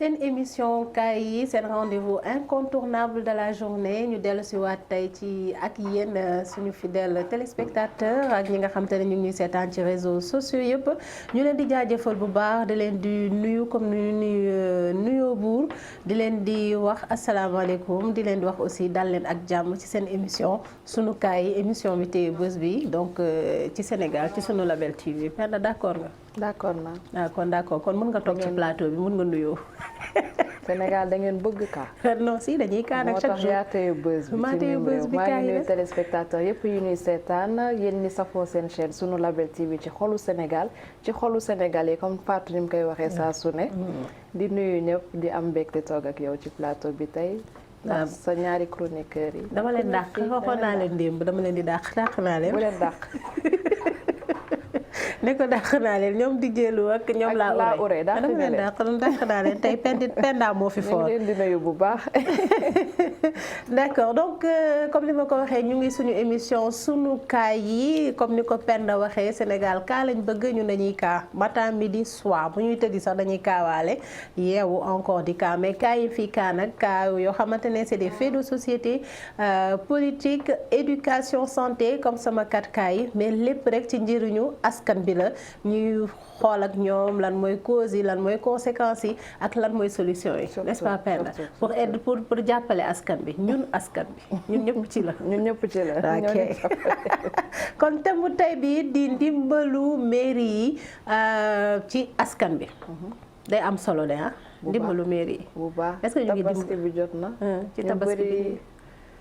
seen émission kaay yi seen rendez-vous incontournable de la journée ñu dellu si waat tey ci ak yéen suñu fidèles téléspectateurs ak ñi nga xam te ne ñu ngi ñuy seetaan ci réseaux sociaux yëpp ñu leen di jaajëfal bu baax di leen di nuyu comme ni ñu nuyoo buur di leen di wax asalaamaaleykum di leen di wax aussi dal leen ak jàmm ci seen émission sunu kaay yi émission bi téye bés bi donc ci Sénégal ci sunu Label TV Penda d'accord nga. d'accord naa. d'accord kon mën nga toog ci plateau bi mën nga nuyoo. Sénégal da ngeen bëgg ka. non si dañuy kaa nag chaque jour moo tax yaa téye bës bi. maa téye bës bi maa ngi nuyu téléspectateurs yëpp yu ñuy seetaan yéen ñi safoo seen chaîne sunu Label TV ci xolu Sénégal ci xolu Sénégal yi comme Fatou ni mu koy waxee saa su ne. di nuyu ñëpp di am mbégte toog ak yow ci plateau bi tey. ndax sa ñaari chroniqueurs yi. dama leen dàq waxoon naa leen démb dama leen di dàq naa leen. bu leen dàq. ne ko dàq naa leen ñoom di jëlu ak ñoom laa uree dama leen dàq naa leen tey Penda moo fi foor. ñu ngi leen di nuyu bu baax. d'accord donc comme ni ma ko waxee ñu ngi suñu émission sunu kaay yi comme ni ko Penda waxee Sénégal kaa lañ bëgg ñu dañuy kaa matin midi soir bu ñuy tëddi sax dañuy kaawaale yeewu encore di kaa mais kaa yi fii kaa nag kaa yoo xamante ne c'est des faits de société politique éducation santé comme sama kat kaa yi mais lépp rek ci njëriñu askan bi la ñuy xool ak ñoom lan mooy cause yi lan mooy conséquences yi ak lan mooy solution yi n'est-ce pas Penda pour aider pour jàppale askan bi ñun askan bi ñun ñëpp ci la ñun ñëpp ci la ok kon thème bu tey bi di ndimbalu mairie yi ci askan bi day am solo de ndimbalu mairie yi bu baax est-ce que ñu ngi tabaski bi jot na ci tabaski bi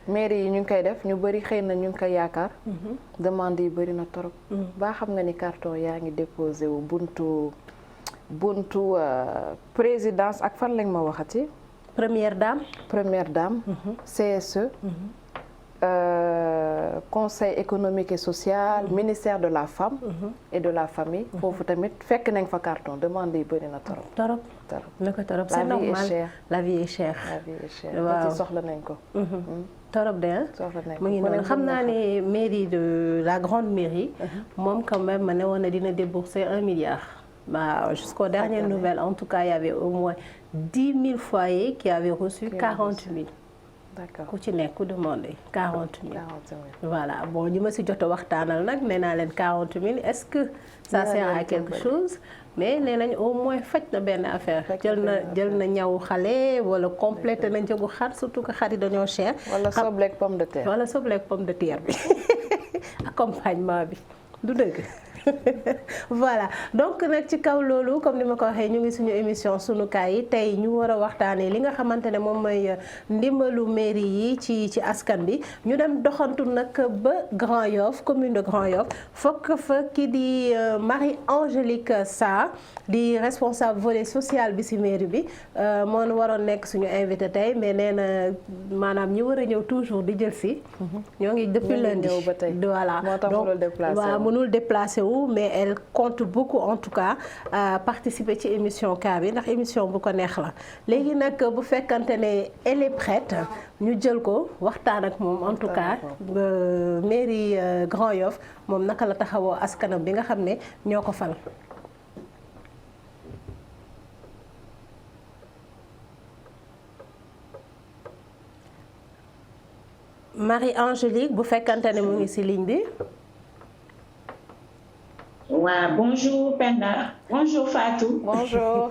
mairie yi ñu ngi koy def ñu bëri xëy na ñu ngi koy yaakaar demande yi bëri na torop baa xam nga ni carton yaa ngi déposé wu buntu présidence ak fan lañ ma waxati première dame CSE conseil économique et social ministère de la femme et de la famille foofu tamit fekk nañ fa carton demande yi bëri na torop c'est normal la vie est chère waaw soxla nañ ko torop de mu ngi noonu xam naa ne mairie de la grande mairie moom quand même ma ne woon na dina débourser 1 milliard bah jusqu'aux dernières nouvelles en tout cas il y avait au moins 10 000 foyers qui avaient reçu 40 000 d'accord ku ci nekk ku demandé 40 000 voilà bon ñi ma si jot a waxtaanal nag nee naa leen 40 000 est-ce que ça sert à quelque chose mais nee nañ au moins faj na benn affaire jël na ñaw xale wala complété na njëgu xar surtout que xar yi dañoo cher wala sobleeg pomme de terre bi accompagnement bi du dëgg voilà donc nag ci kaw loolu comme ni ma ko waxee ñu ngi suñu émission sunu kaay yi tey ñu war a waxtaanee li nga xamante ne moom mooy ndimbalu mairie yi ci askan bi ñu dem doxantu nag ba Grand Yoff commune de Grand Yoff fokk fa ki di Marie-Angélique Sarr di responsable volet social bi ci mairie bi moom waroon nekk suñu invité tey mais nee na maanaam ñi war a ñëw toujours di jël si ñoo ngi depuis lundi voilà donc waaw mënul déplacé mais elle compte beaucoup en tout cas participer ci émission kaa bi ndax émission bu ko neex la léegi nag bu fekkante ne elle est prête ñu jël ko waxtaan ak moom en tout cas mairie Grand Yoff moom naka la taxawoo askanam bi nga xam ne ñoo ko fal. Marie-Angélique bu fekkante ne mu ngi ci ligne bi. waaw bonjour Penda bonjour Fatou. bonjour.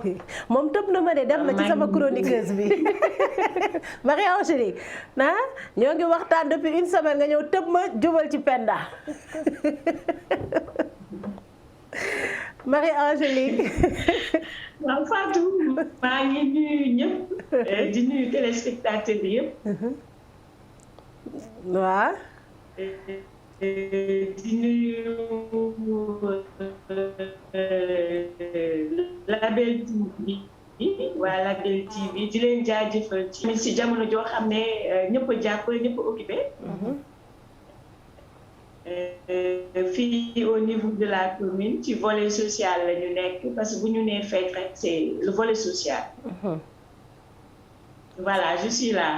moom tëb na ma de dem na ci sama chroniqueuse bi Marie-Angélique ñoo ngi waxtaan depuis une semaine nga ñëw tëb ma jubal ci Penda Marie-Angélique. waaw Fatou maa ngi nuyu ñëpp di nuyu téléspectateur bi yëpp. waaw. di nuyu Label TV waa Label TV di leen jaajëfal ci jamono joo xam ne ñëpp a jàpp ñëpp a occupé fii au niveau de la commune ci volet social la ñu nekk parce que bu ñu nee fête rek c'est le volet social. voilà je suis là.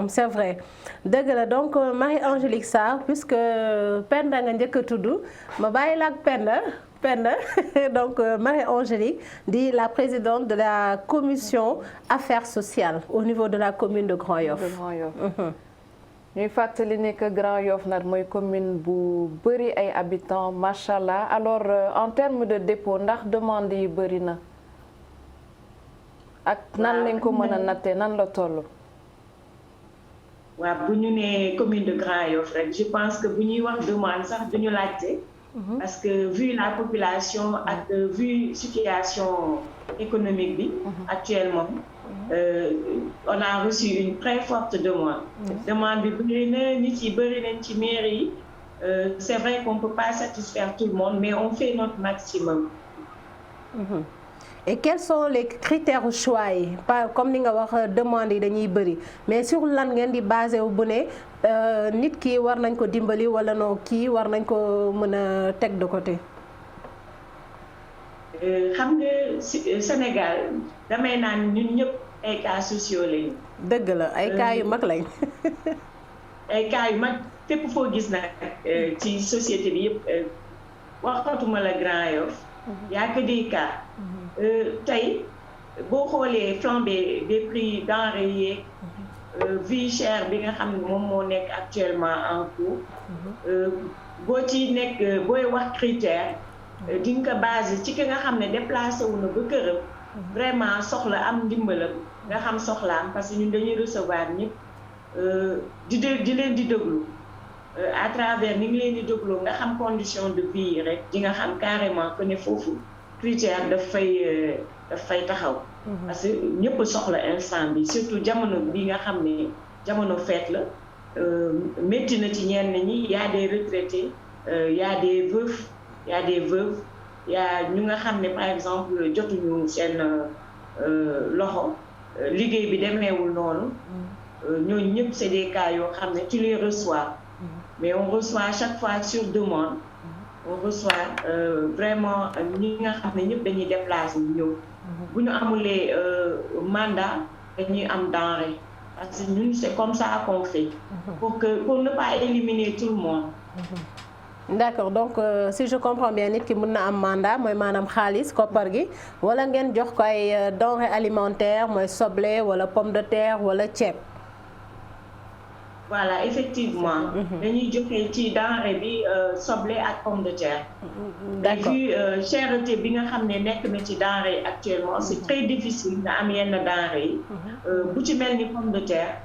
C'est vrai dëgg la donc Marie-Angélique Sarr puisque Penda nga njëkk a tudd ma bàyyi la ak Penda donc Marie-Angélique di la présidente de la commission affaires sociales au niveau de la commune de Grand Yoff. ñuy fàttali ne que Grand Yoff nag mooy commune bu bëri ay habitants macha allah alors en termes de dépôt ndax demande yi bëri na ak nan lañ ko mën a nattee nan la toll. waaw bu ñu nee commune de Grand Yoff rek je pense que bu ñuy wax demande sax duñu laajte. parce que vu la population ak vu situation économique bi actuellement. On a reçu une très forte demande. Demande bi bëri na nit yi bëri nañ ci mairie yi. C'est vrai qu'on peut pas satisfaire tout le monde mais on fait notre maximum. Et quels sont les critères au choix yi pas comme ni nga wax demande yi dañuy bëri mais sur lan ngeen di basé wu bu ne nit ki war nañ ko dimbali wala non kii war nañ ko mën a teg de côté. xam nga Sénégal damay naan ñun ñëpp ay cas sociaux lañu. dëgg la ay cas yu mag lañ. ay cas yu mag fépp foo gis nag ci société bi yëpp waxatuma la Grand Yoff. y a que des cas. tey boo xoolee flambée des prix denrées yeeg vie chère bi nga xam ne moom moo nekk actuellement en cours. boo ci nekk booy wax critère. di nga ko basé ci ki nga xam ne déplacé wu na ba këram vraiment soxla am ndimbalam nga xam soxlaam parce que ñun dañuy recevoir ñëpp di leen di déglu à travers ni ngi leen di déglu nga xam condition de vie yi rek di nga xam carrément que ne foofu critère daf fay taxaw parce que ñëpp soxla instant bi surtout jamono bi nga xam ne jamono fête la métti na ci ñenn ñi y a des retraités y a des veufs y a des veuves y a ñu nga xam ne par exemple jotuñu seen loxo liggéey bi demeewul noonu ñooñu ñëpp c'est des cas yoo xam ne tu les reçois mais on reçoit à chaque fois sur demande on reçoit vraiment ñi nga xam ne ñëpp dañuy déplacer ñëw bu ñu amulee mandat dañuy am denrée parce que ñun c'est comme ça qu'on fait pour ne pas éliminer tout le monde. D'accord donc si je comprends bien nit ki mën na am mandat mooy maanaam xaalis koppar gi wala ngeen jox ko ay denrées alimentaires mooy soble wala pomme de terre wala ceeb. Voilà effectivement. dañuy joxe ci denrée bi soble ak pomme de terre. D'accord vu cherté bi nga xam ne nekk na ci denrée actuellement c'est très difficile nga am yenn denrées yi. bu ci mel ni pomme de terre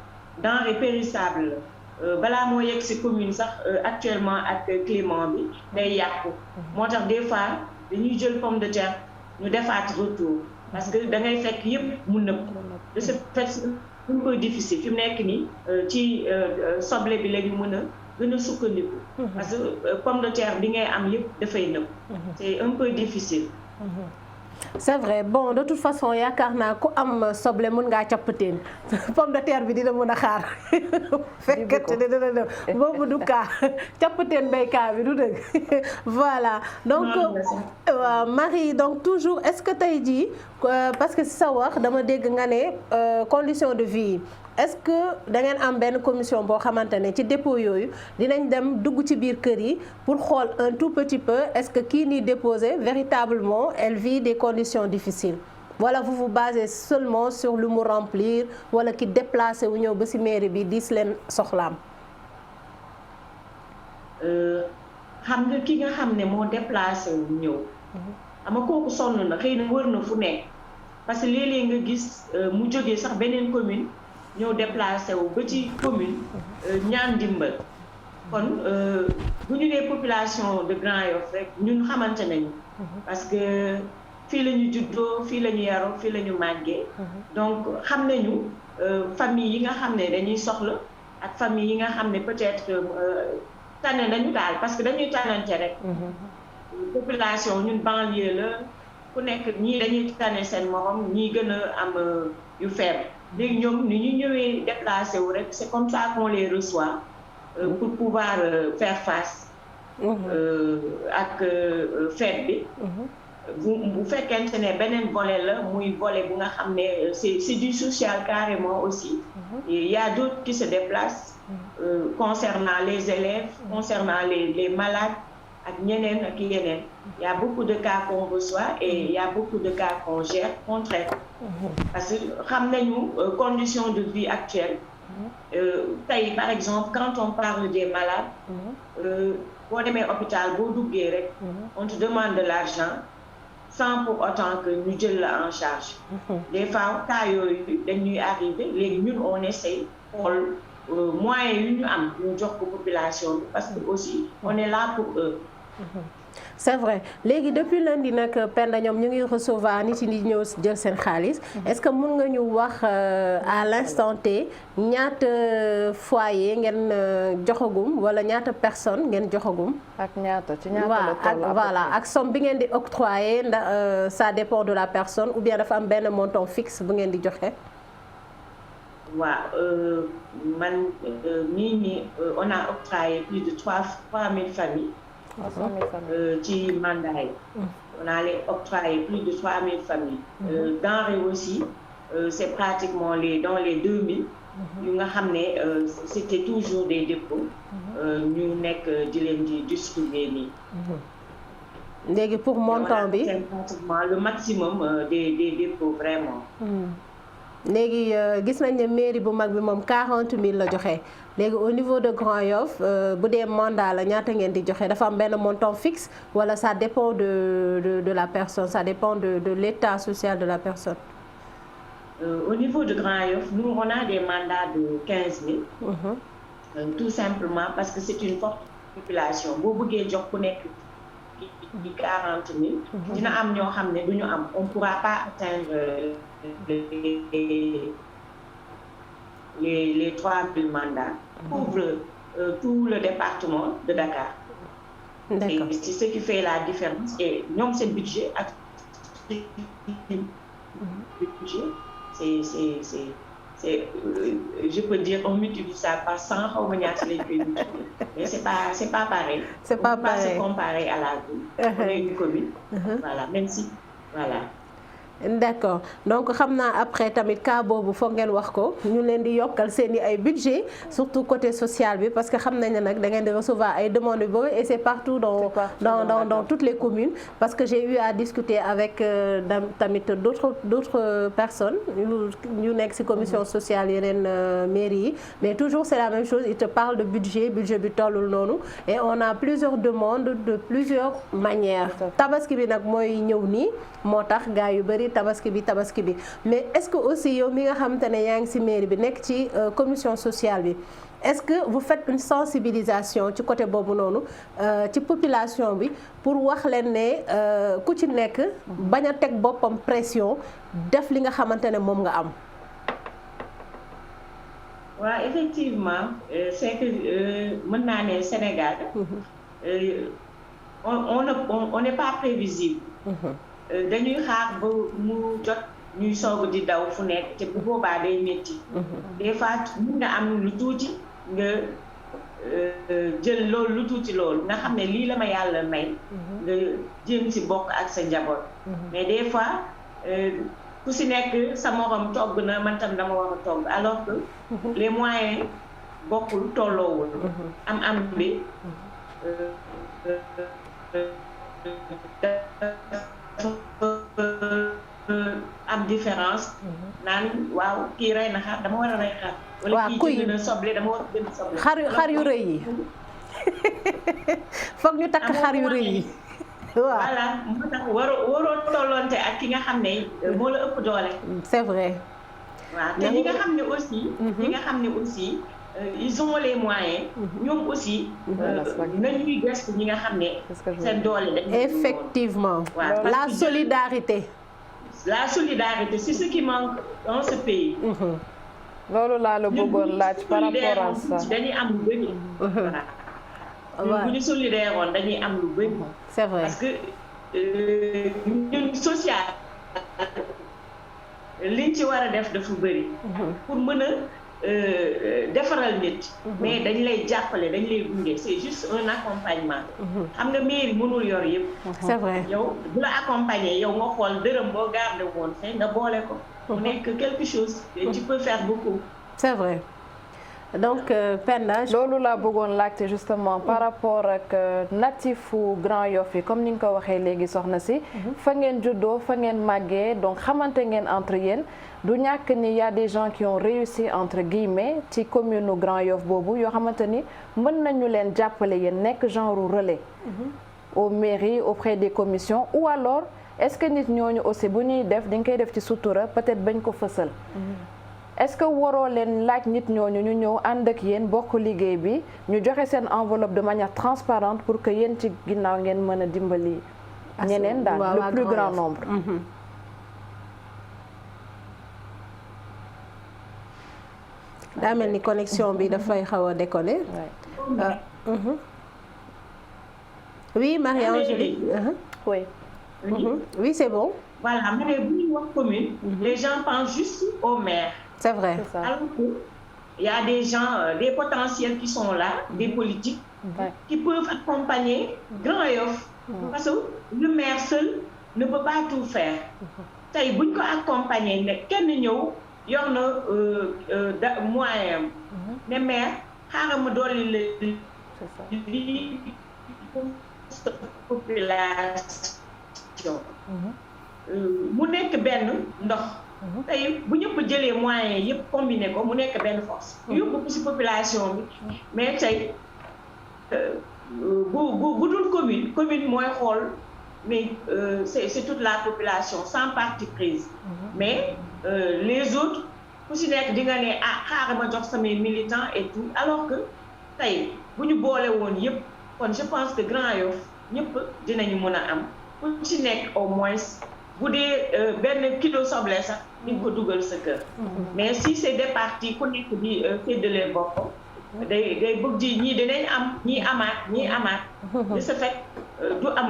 denrée périssable la. balaa moo yegg ci commune sax actuellement ak climat bi day yàqu moo tax des fois dañuy jël pomme de terre ñu defaat retour parce que da ngay fekk yëpp mu nëb de ce fait un peu difficile fi mu nekk nii ci soble bi la ñu mën a gën a sukkandiku parce que pomme de terre bi ngay am yëpp dafay nëb c'est un peu difficile. C'est vrai bon de toute façon yaakaar naa ku am soble mën ngaa cappateen pomme de terre bi dina mën a xaar fekkate ne dina dem boobu du kaa cappateen béykat bi du dëgg voilà donc Marie donc toujours est-ce que tey jii parce que si sa wax dama dégg nga ne condition de vie est-ce que da ngeen am benn commission boo xamante ne ci dépôt yooyu dinañ dem dugg ci biir kër yi pour xool un tout petit peu est-ce que kii nii déposé véritablement elle vit des conditions difficiles wala vous vous basez seulement sur lu mu remplir wala ki déplacé wu ñëw ba ci mairie bi diis leen soxlaam. xam nga ki nga xam ne moo déplacé wu ñëw. ama kooku sonn na xëy na wër na fu nekk parce que léeg-léeg nga gis mu jógee sax beneen commune. ñëw déplacé wu ba ci commune ñaan dimbal kon bu ñu nee population de Grand Yoff rek ñun xamante nañu parce que fii la ñu juddoo fii la ñu yaroo fii la ñu màggee donc xam nañu famille yi nga xam ne dañuy soxla ak famille yi nga xam ne peut-être tane nañu daal parce que dañuy tanante rek population ñun banlieue la ku nekk ñii dañuy tane seen morom ñii gën a am yu faible léegi ñoom ni ñu ñëwee déplacé wu rek c'est comme ça qu'on les reçoit pour pouvoir faire face ak fête bi bu fekkente ne beneen volet la muy volet bu nga xam ne c'est du social carrément aussi. Il y a d'autres qui se déplacent concernant les élèves, concernant les malades ak ñeneen ak yeneen. Il y a beaucoup de cas qu'on reçoit et il y a beaucoup de cas qu'on gère, qu'on traite. Parce que xam nañu conditions de vie actuelles. Tey par exemple quand on parle des malades. Boo demee hôpital boo duggee rek. On te demande de l'argent. Sans pour autant que ñu jël la en charge. Des fois cas yooyu dañuy arrivé léegi ñun on essaye xool moyens yu ñu am ñu jox ko population bi parce que aussi on est là pour eux. C'est vrai léegi depuis lundi nag Penda ñoom ñu ngi recevoir nit yi ñëw jël seen xaalis. Est-ce que mën nga ñu wax à l'instant T ñaata foyer ngeen joxagum wala ñaata personne ngeen joxagum. ak ñaata ci ñaata la toll ak voilà ak somme bi ngeen di octroyer ndax ça dépend de la personne ou bien dafa am benn montant fixe bu ngeen di joxe. waaw man nii on a octroyé plus de 3000 familles. ci mandat yi. On a octroyé plus de 3000 familles. Denrées aussi c'est pratiquement dans les 2000. yu nga xam ne c'était toujours des dépôts. ñu nekk di leen di distribuer nii. léegi pour montant bi c'est pratiquement le maximum des dépôts vraiment. léegi gis nañ ne mairie bu mag bi moom 40 000 la joxe léegi au niveau de Grand Yoff bu dee mandat la ñaata ngeen di joxe dafa am benn montant fixe wala ça dépend de la personne ça dépend de l'état social de la personne. Au niveau de Grand Yoff nous on a des mandats de 15 000. Tout simplement parce que c'est une forte population boo bëggee jox ku nekk di 40 000. dina am ñoo xam ne du ñu am on pourra pas atteindre les 3000 mandats. Couvre tout le département de Dakar. D'accord. Et c'est ce qui fait la différence et ñoom seen budget ak budget c'est je peux dire on multiplie ça par 100 xaw ma ñaata lañ koy multiplier mais c'est pas pareil. C'est pas on peut pas pareil. se comparer à la ville. On est une commune. Voilà même si voilà. D'accord donc xam naa après tamit cas boobu foog ngeen wax ko ñu leen di yokkal seen i ay budget surtout côté social bi parce que xam nañ ne nag da ngeen di recevoir ay demandes yu bëri et c'est partout dans toutes les communes parce que j'ai eu à discuter avec tamit d'autres personnes ñu nekk ci commission sociale yeneen mairie yi mais toujours c'est la même chose ils te parlent de budget bi tollul noonu et on a plusieurs demandes de plusieurs manières tabaski bi nag mooy ñëw nii moo tax gars yu bëri tabaski bi mais est-ce que aussi yow mi nga xamante ne yaa ngi ci mairie bi nekk ci commission sociale bi est-ce que vous faites une sensibilisation ci côté boobu noonu ci population bi pour wax leen ne ku ci nekk bañ a teg boppam pression def li nga xamante ne moom nga am. waaw effectivement c'est que mën naa ne Sénégal on n'est pas prévisible. Dañuy xaar ba mu jot ñuy soog di daw fu nekk te bu boobaa day métti. Des fois mun nga am lu tuuti nga jël loolu lu tuuti loolu nga xam ne lii la ma yàlla may. nga jéem ci bokk ak sa njaboot. mais des fois ku ci nekk sa morom togg na man tam dama war a togg alors que les moyens bokkul tolloowul. am bi. am différence naan waaw kii rey na xar dama war a rey xar. wala kii jënd na soble dama war a jënd soble. xar yu rëy yi foog ñu takk xar yu rëy yi. waaw voilà moo tax waroo tolloonte ak ki nga xam ne moo la ëpp doole. c'est vrai. waaw te ñi nga xam ne aussi. ñi nga xam ne aussi ils ont les moyens. ñoom aussi. nañuy gëstu ñi nga xam ne. seen doole dañuy. effectivement la solidarité. La solidarité c'est ce qui manque dans ce pays. loolu laa la bëggoon laaj par rapport à ça. dañuy am lu bëri. voilà bu ñu solidaire woon dañuy am lu bëri. c'est vrai parce que ñun social liñ ci war a def dafa bëri. pour mën a defaral nit. mais dañ lay jàppale dañ lay gunge c'est juste un accompagnement. xam nga mairie mënul yor yëpp. c'est vrai yow bu la accompagner yow nga xool dërëm boo gardé woon fee nga boole ko. mu nekk quelque chose tu peux faire beaucoup. c'est vrai. donc Penda. loolu laa bëggoon laajte justement par rapport ak natifu Grand Yoff yi comme ni nga ko waxee léegi soxna si. fa ngeen juddoo fa ngeen màggee donc xamante ngeen entre yéen du ñàkk ni y a des gens qui ont réussi entre guillemets ci commune u Grand Yoff boobu yoo xamante ni mën nañu leen jàppale yéen nekk genre relais. aux mairies auprès des commissions ou alors est-ce que nit ñooñu aussi bu ñuy def di nga koy def ci sutura peut-être bañ ko fësal. est-ce que waroo leen laaj nit ñooñu ñu ñëw ànd ak yéen bokk liggéey bi ñu joxe seen enveloppe de manière transparente pour que yéen ci ginnaaw ngeen mën a dimbali ñeneen daal le plus grand nombre. daa mel ni connexion bi dafay xaw a déconner. oui Marie-Angélique. oui. oui c'est bon. voilà ma ne bu ñuy wax commune. les gens pensent juste au maire. c'est vrai. C'est ça. Alors que il y a des gens des potentiels qui sont là des politiques. qui peuvent accompagner Grand Yoff. parce que le maire seul ne peut pas tout faire. tey buñ ko accompagner ne kenn ñëw yor na moyen ne maire xaaral ma dolli la lii population. mu nekk benn ndox. tey bu ñëpp jëlee moyens yëpp combiné ko mu nekk benn force. yóbbu ko ci population bi. mais tey bu dul commune mooy xool mais c'est toute la population sans parti prise. mais les autres ku ci nekk di nga ne xaaral ma jox samay militants et tout alors que tey bu ñu boole woon yëpp kon je pense que Grand Yoff ñëpp dinañu mën a am ku ci nekk au moins. bu dee benn kilo soble sax di nga ko dugal sa kër. mais si c'est départi ku nekk di séddale bopp day bëgg di ñii dinañ am ñii amaat. de ce fait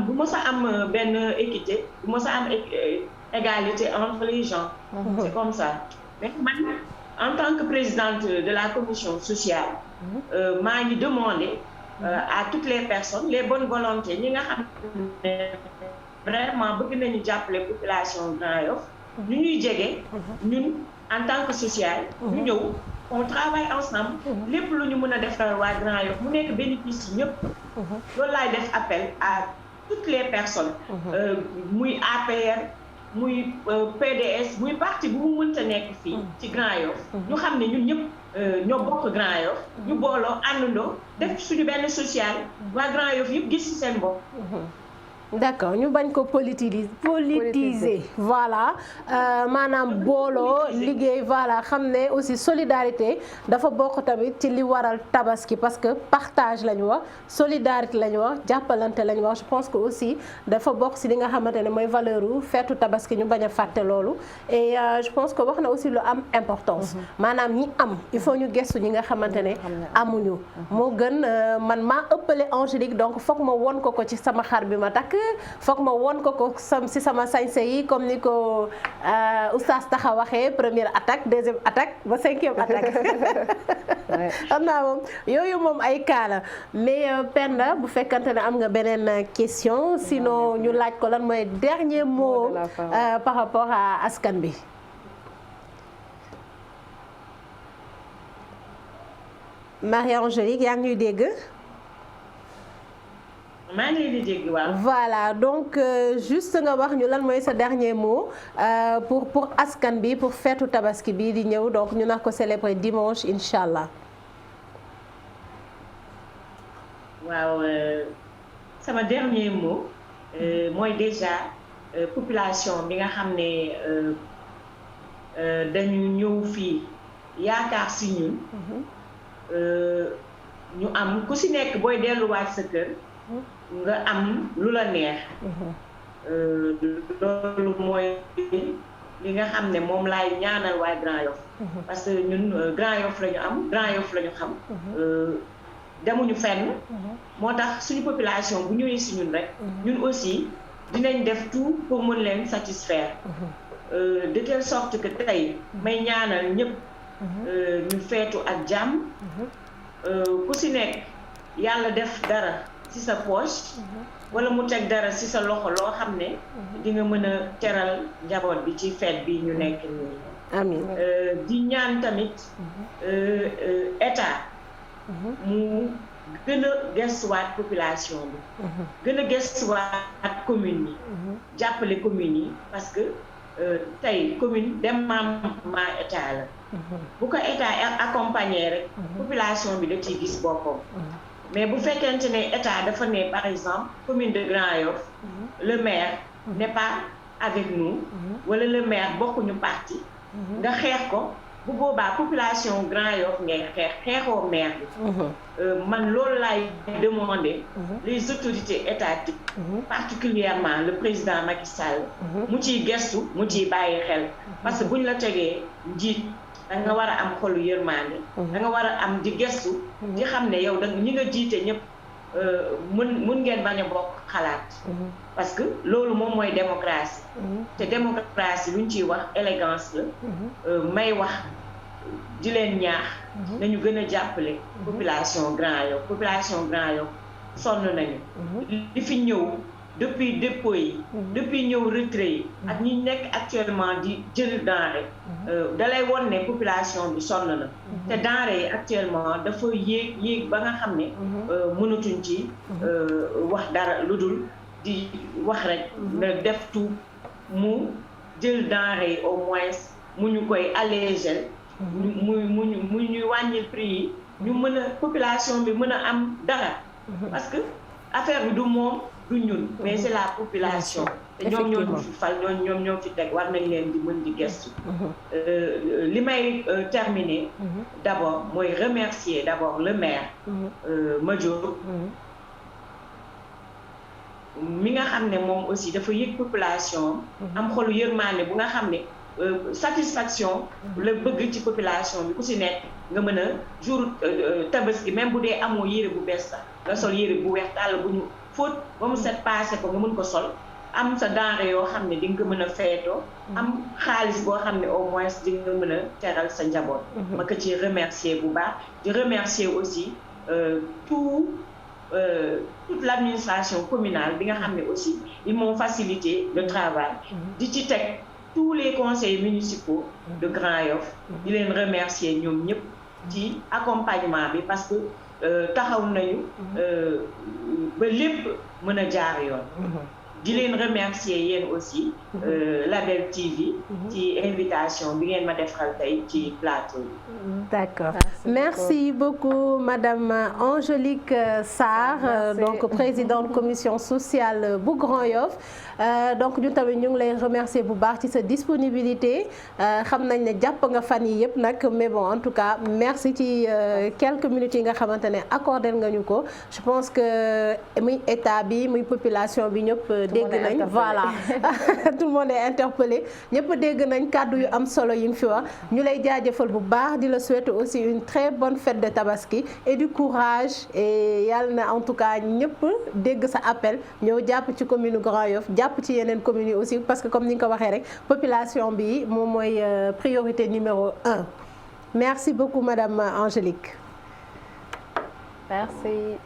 du mës a am benn équité du mës a am égalité entre les gens. c'est comme ça mais man en tant que présidente de la commission sociale. maa ngi demander à toutes les personnes les bonnes volontés ñi nga xam ne vraiment bëgg nañu jàppale population Grand Yoff ñu ñuy jege ñun en tant que social ñu ñëw on travaille ensemble lépp lu ñu mën a defal waa Grand Yoff mu nekk bénéfice yi ñëpp loolu laay def appel à toutes les personnes muy APR muy PDS muy parti bu mu mënta nekk fii ci Grand Yoff ñu xam ne ñun ñëpp ñoo bokk Grand Yoff ñu booloo àndandoo def suñu benn social waa Grand Yoff yëpp gis ci seen bopp. d'accord ñu bañ ko politiser voilà maanaam booloo liggéey voilà xam ne aussi solidarité dafa bokk tamit ci li waral tabaski parce que partage la ñu wax solidarité la ñu wax jàppalante la ñu wax je pense que aussi dafa bokk si li nga xamante ne mooy valeur u feetu tabaski ñu bañ a fàtte loolu et je pense que wax na aussi lu am importance maanaam ñi am il faut ñu gëstu ñi nga xamante ne amuñu moo gën man maa ëppale Angélique donc foog ma won ko ci sama xar bi ma takk foog ma won ko si sama sañse yi comme ni ko oustaz Taxa waxee première attaque deuxième attaque ba cinquième attaque xam naa moom yooyu moom ay kaala mais Penda bu fekkante ne am nga beneen question sinon ñu laaj ko lan mooy dernier mot par rapport à askan bi. Marie-Angélique yaa ngi ñuy dégg. maa ngi leen di dégg waaw. voilà donc juste nga wax ñu lan mooy sa dernier mot pour askan bi pour feetu tabaski bi di ñëw donc ñu nar ko célébrer dimanche incha allah. waaw sama dernier mot mooy déjà population bi nga xam ne dañu ñëw fii yaakaar si ñun. ñu am ku si nekk booy delluwaat sa kër. nga am lu la neex. loolu mooy li nga xam ne moom laay ñaanal waa Grand Yoff. parce que ñun Grand Yoff la ñu am Grand Yoff la ñu xam. demuñu fenn. moo tax suñu population bu ñëwee si ñun rek. ñun aussi dinañ def tout pour mën leen satisfaire. De telle sorte que tey may ñaanal ñëpp ñu feetu ak jàmm. ku si nekk yàlla def dara ci sa poche. wala mu teg dara ci sa loxo loo xam ne. di nga mën a teral njaboot bi ci fête bi ñu nekk nii. amiin di ñaan tamit état. mu gën a gëstuwaat population bi. gën a gëstuwaat commune yi. jàppale commune yi parce que tey commune démembrement état la. bu ko état accompagner rek. population bi da ciy gis boppam. mais bu fekkente ne état dafa ne par exemple commune de Grand Yoff le maire n'est pas avec nous. wala le maire bokkuñu parti. nga xeex ko. bu boobaa population Grand Yoff ngay xeexoo maire bi. man loolu laay demander les autorités étatiques. particulièrement le président Macky Sall. mu ciy gestu mu ciy bàyyi xel. parce que buñ la tegee njiit da nga war a am xolu yërmande. da nga war a am di gestu. di xam ne yow da ñi nga jiite ñëpp mun ngeen bañ a bokk xalaat. parce que loolu moom mooy démocratie. te démocratie luñ ciy wax élégance la. may wax di leen ñaax. nañu gën a jàppale. population Grand Yoff population Grand Yoff sonn nañu. li fi ñëw depuis dépôt yi. depuis ñëw retrait yi. ak ñi nekk actuellement di jël denrée. dalay won ne population bi sonn na. te denrée yi actuellement dafa yéeg ba nga xam ne. mënatuñ ci wax dara lu dul. di wax rek na def tout mu jël denrée yi au moins mu ñu koy alléger mu ñuy wàññil prix yi ñu mën a population bi mën a am dara parce que affaire bi du moom du ñun mais c'est la population te ñoom ñoo ñu fi fal ñoom ñoo fi teg war nañ leen di mën di gestu li may terminer d'abord mooy remercier d'abord le maire Madior mi nga xam ne moom aussi dafa yëg population am xolu yërmande bu nga xam ne satisfaction la bëgg ci population bi ku si nekk nga mën a jour tabaski même bu dee amoo yére bu bees sax nga sol yére bu weex tàll bu ñu fóot ba mu set passé ko nga mën ko sol am sa denrée yoo xam ne di nga mën a feetoo am xaalis boo xam ne au moins di nga mën a teral sa njaboot ma ko ci remercier bu baax di remercier aussi toute l'administration communale bi nga xam ne aussi ils m'ont facilité le travail di ci teg tous les conseils municipaux de Grand Yoff di leen remercier ñoom ñëpp ci accompagnement bi parce que taxaw nañu ba lépp mën a jaar yoon di leen remercier yéen aussi Label TV ci invitation bi ngeen ma defal tey ci plateau bi. D'accord. Merci beaucoup Madame Angélique Sarr, donc présidente commission sociale bu Grand Yoff. Donc ñun tamit ñu ngi lay remercier bu baax ci sa disponibilité xam nañ ne jàpp nga fan yi yëpp nag mais bon en tout cas merci ci quelques minutes yi nga xamante ne accordé nga ñu ko. Je pense que muy état bi muy population bi ñëpp dégg nañ voilà tout le monde est interpellé ñëpp dégg nañ kàddu yu am solo yi mu fi wax ñu lay jaajëfal bu baax di la souhaiter aussi une très bonne fête de Tabaski et du courage et yàlla na en tout cas ñëpp dégg sa appel ñëw jàpp ci commune Grand Yoff jàpp ci yeneen communes yi aussi parce que comme ni nga ko waxee rek population bi moom mooy priorité numéro 1. Merci beaucoup Madame Angélique. Merci.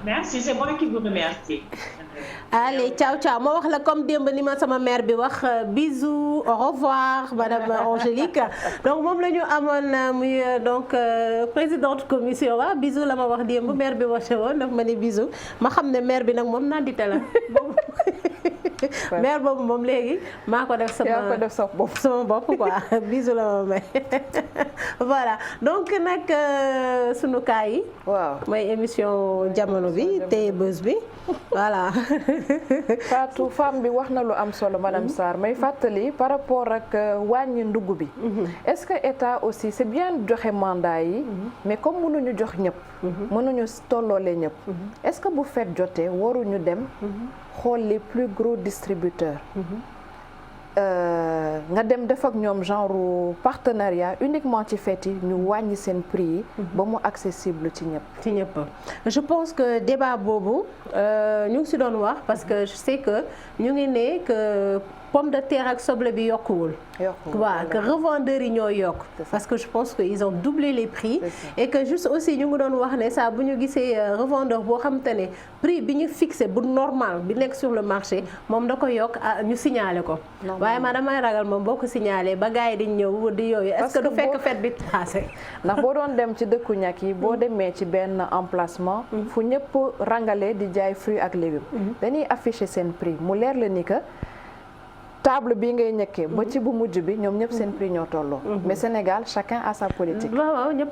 Merci, c'est moi qui vous remercie. Allez, ciao ciao. Ma wax la comme démb ni ma sama mère bi wax bisous, au revoir Madame Angélique. Donc moom la ñu amoon muy donc présidente commission wa bisous la ma wax démb mère bi waxe woon daf ma ne bisous ma xam ne mère bi nag moom nandite la. mère boobu moom léegi maa ko def sama bopp quoi bisous la ma may voilà donc nag sunu kaay yi. waaw mooy émission jamono bi tey bés bi voilà. Fatou femme bi wax na lu am solo madame Sarr may fàttali par rapport ak wàññi ndugg bi. est-ce que état aussi c'est bien joxe mandat yi. mais comme mënuñu jox ñëpp. mënuñu tolloole ñëpp. est-ce que bu fekk jotee waruñu dem. xool les plus gros distributeurs. nga dem def ak ñoom genre partenariat uniquement ci fête yi ñu wàññi seen prix yi. ba mu accessible ci ñëpp. ci ñëpp je pense que débat boobu ñu ngi si doon wax parce que je sais que ñu ngi ne que pomme de terre ak soble bi yokkuwul. waaw que revendeurs yi ñoo yokk. parce que je pense que ils ont doublé les prix. et que juste aussi ñu ngi doon wax ne saa bu ñu gisee revendeur boo xamante ne prix bi ñu fixé bu normal bi nekk sur le marché moom da ko yokk ñu signalé ko. waaye ma damay ragal moom boo ko signalé ba gars yi di ñëw di yooyu. est-ce que du fekk fête bi passé. ndax boo doon dem ci dëkku ñàkk yi boo demee ci benn emplacement. fu ñëpp rangale di jaay fruits ak légumes. dañuy afficher seen prix mu leer la ni que table bi ngay ñëkkee ba ci bu mujj bi ñoom ñëpp seen prix ñoo tolloo. mais Sénégal chacun a sa politique. waaw ñëpp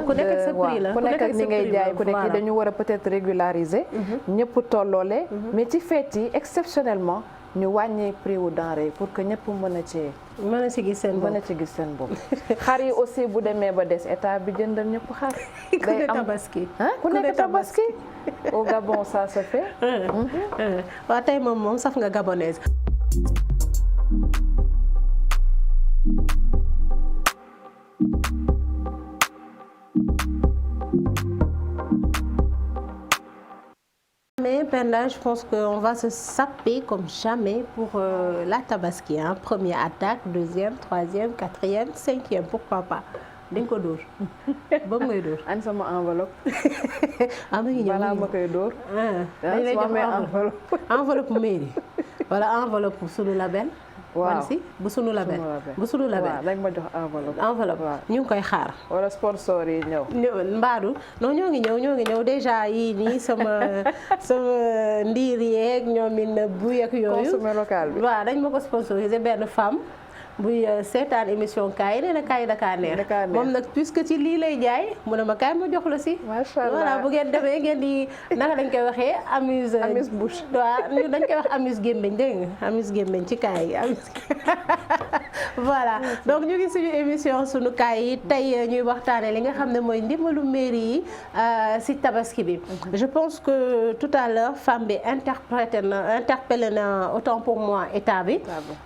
ku nekk ak sa prix la ku nekk ak ni ngay jaay ku nekk dañu war a peut-être régulariser. ñëpp tolloole. mais ci fête yi exceptionnellement ñu wàññi prix wu denrée pour que ñëpp mën a ci gis seen bopp mën a ci gis seen bopp. xar yi aussi bu demee ba des état bi jëndal ñëpp xar. day am tabaski. ku nekk tabaski. au Gabon ça se fait. waaw tey moom saf nga gabonaise. Mais Penda, je pense qu'on va se saper comme jamais pour la tabaski. Hein. Première attaque, deuxième, troisième, quatrième, cinquième, pourquoi pas. dañ ko dóor ba mu ngay dóor. an sama enveloppe. am na ñu ñëw balaa ma koy dóor. dañ lay jox enveloppe mairie wala enveloppe sunu label. waaw si bu sunu label. bu sunu label waaw dañ ma jox enveloppe. enveloppe ñu ngi koy xaar. wala sponsor yi ñëw. mbaadu non ñoo ngi ñëw déjà yii nii sama ndiir yeeg ñoom it bu yeeg yooyu. consommé local bi waaw dañ ma ko sponsorisé benn femme. buy seetaan émission kaay nee na kaay Dakar neex moom nag puisque ci lii lay jaay mu ne ma kaay ma jox la si. macha allah voilà bu ngeen demee ngeen di naka dañ koy waxee amuse bouche. waaw dañ koy wax amuse gémmiñ dégg nga amuse gémmiñ ci kaay yi amuse voilà donc ñu ngi suñu émission sunu kaay yi tey ñuy waxtaanee li nga xam ne mooy ndimbalu mairie yi si tabaski bi. je pense que tout à l'heure femme bi interpellé na autant pour moi état bi.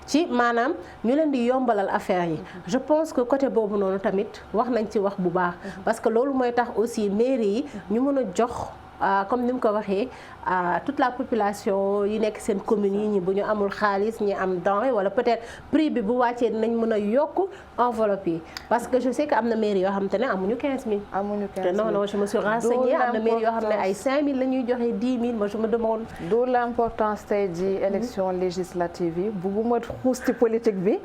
ci maanaam ñu leen di yombalal affaire yi. je pense que côté boobu noonu tamit wax nañ ci wax bu baax. parce que loolu mooy tax aussi mairie yi ñu mën a jox comme ni mu ko waxee toute la population yi nekk seen communes yi ñi bu ñu amul xaalis ñi am denrée wala peut-être prix bi bu wàccee dinañ mën a yokk enveloppe yi. parce que je sais que am na mairie yoo xam te ne amuñu 15000. amuñu 15000 non je me suis renseignée am na mairie yoo xam ne ay 5000 la ñuy joxe 10 000 moi je me demande. d'où l'importance tey ji élection législative yi bugguma xuus ci politique bi.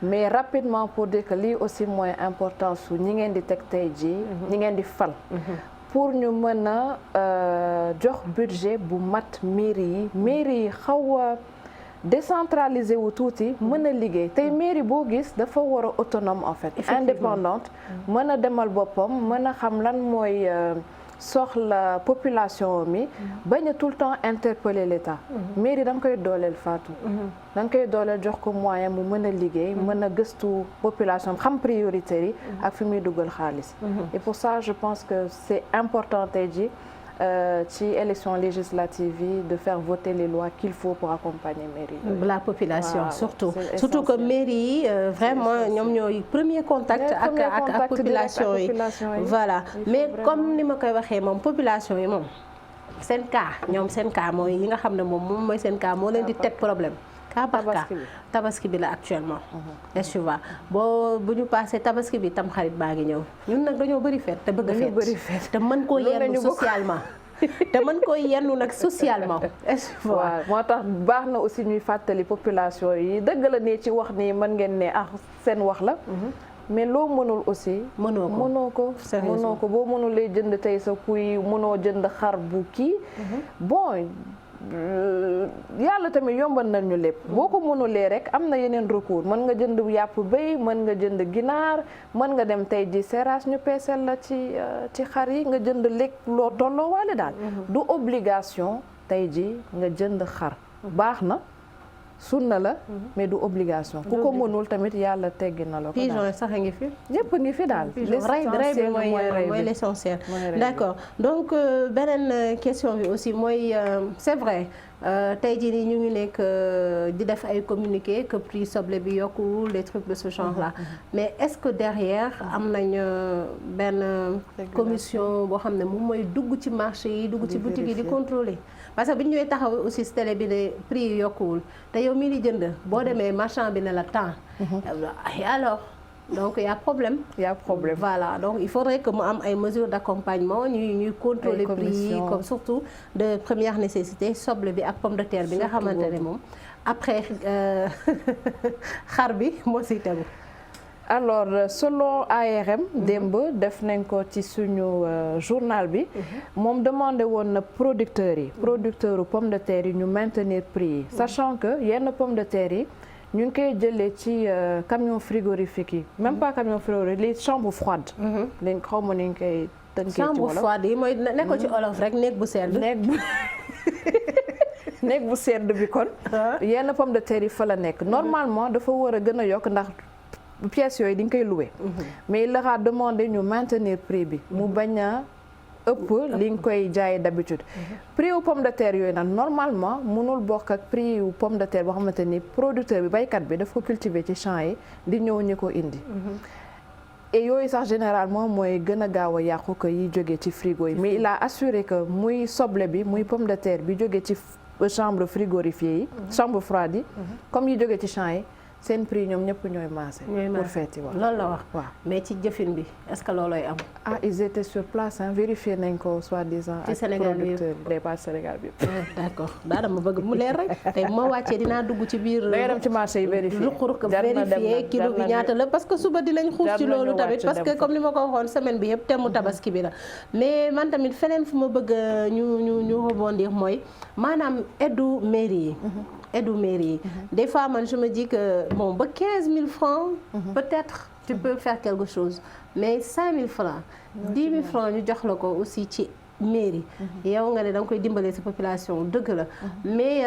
mais rapidement pour dire que lii aussi mooy importance su ñi ngeen di teg tey ji ñi ngeen di fal. pour ñu mën a jox budget bu mat mairie yi xaw a décentraliser wu tuuti mën a liggéey tey mairie boo gis dafa war a autonome en fait indépendante mën a demal boppam mën a xam lan mooy soxla population mi bañ a tout le temps interpeller l'État mairie da nga koy dooleel Fatou da nga koy dooleel jox ko moyen mu mën a liggéey mën a gëstu population xam prioritaires yi ak fi muy dugal xaalis et pour ça je pense que c'est important tey ji ci élection législative yi de faire voter les lois qu'il faut pour accompagner mairie la population surtout que mairie yi vraiment ñoom ñooy premier contact ak population yi voilà mais comme ni ma koy waxee moom population yi moom seen cas ñoom seen cas mooy yi nga xam ne moom mooy seen cas moo leen di teg problème cas par cas tabaski bi la actuellement est-ce que bu ñu passé tabaski bi tam xarit baa ngi ñëw ñun nag dañoo bëri fête te bëgg a fête te mën koo yennu socialement te mën koo yennu nag socialement est-ce que waaw moo tax baax na aussi ñuy fàttali population yi dëgg la ne ci wax ni mën ngeen ne seen wax la mais loo mënul aussi mënoo ko boo mënul lay jënd tey sa kuy mënoo jënd xar bu kii bon yàlla tamit yombal nañu lépp boo ko mënulee rek am na yeneen recours mën nga jënd yàpp béy mën nga jënd ginaar mën nga dem tey ji seeraas ñu peeseel la ci xar yi nga jënd lekk loo tolloo waale daal du obligation tey ji nga jënd xar baax na sunna la mais du obligation ku ko mënul tamit yàlla teggi na la ko pigeon sax a ngi fi ñëpp a ngi fi daal rey bi mooy l'essentiel d'accord donc beneen question bi aussi mooy c'est vrai tey jii nii ñu ngi nekk di def ay communiqué que prix soble bi yokkuwul des trucs de ce genre là mais est-ce que derrière am nañ benn commission boo xam ne moom mooy dugg ci marché yi dugg ci boutique yi di contrôler parce que bi ñu ñëwee taxaw aussi si télé bi ne prix yi yokkuwul te yow mii di jënd boo demee marchand bi ne la temps et alors donc il y a problème. Voilà donc il faudrait que mu am ay mesures d'accompagnement ñuy contrôler prix yi comme surtout de première nécessité soble bi ak pomme de terre bi nga xamante ne moom après xar bi moo siy tegu. alors selon ARM démb def nañ ko ci suñu journal bi moom demandé woon na producteurs pomme de terre yi ñu maintenir prix yi sachant que yenn pomme de terre yi ñu ngi koy jëlee ci camion frigorifique yi même pas camion frigorifique les chambres froides lañ xaw ma ni ñu koy tënkee ci wolof chambre froide yi mooy nekk ko ci olof rek néeg bu sedd néeg bu sedd bi kon yenn pomme de terre yi fa la nekk normalement dafa war a gën a yokk ndax pièces yooyu di nga koy louer mais il leur a demandé ñu maintenir prix bi mu bañ a ëpp li nga koy jaayee d'habitude prix wu pomme de terre yooyu nag normalement mënul bokk ak prix wu pomme de terre boo xamante ni producteur bi baykat bi daf ko cultiver ci champs yi di ñëw ñi ko indi et yooyu sax généralement mooy gën a gaaw a yàqu ko yi jógee ci frigo yi mais il a assuré que muy soble bi muy pomme de terre bi jógee ci chambre frigorifiée yi chambre froide yi comme yi jógee ci champs yi seen prix ñoom ñëpp ñooy maase. pour feeti waaw loolu la wax. waaw mais ci jëfin bi est-ce que loolooy am. ils étaient sur place vérifié nañ ko soi-disant. ci Sénégal bi yëpp pas Sénégal bi. d'accord daal dama bëgg mu leer rek tey bu ma wàccee dinaa dugg ci biir. da ngay dem ci marché yi vérifié ruq vérifié kilo bi ñaata la parce que suba dinañ xuus ci loolu tamit parce que comme ni ma ko waxoon semaine bi yëpp thème mu tabaski bi la. mais man tamit feneen fu ma bëgg ñu rebondir mooy maanaam aidu mairie yi. Des fois man je me dis que bon ba 15 000 francs peut-être tu peux faire quelque chose mais 5 000 francs 10 000 francs ñu jox la ko aussi ci mairie yow nga ne da nga koy dimbalee sa population dëgg la mais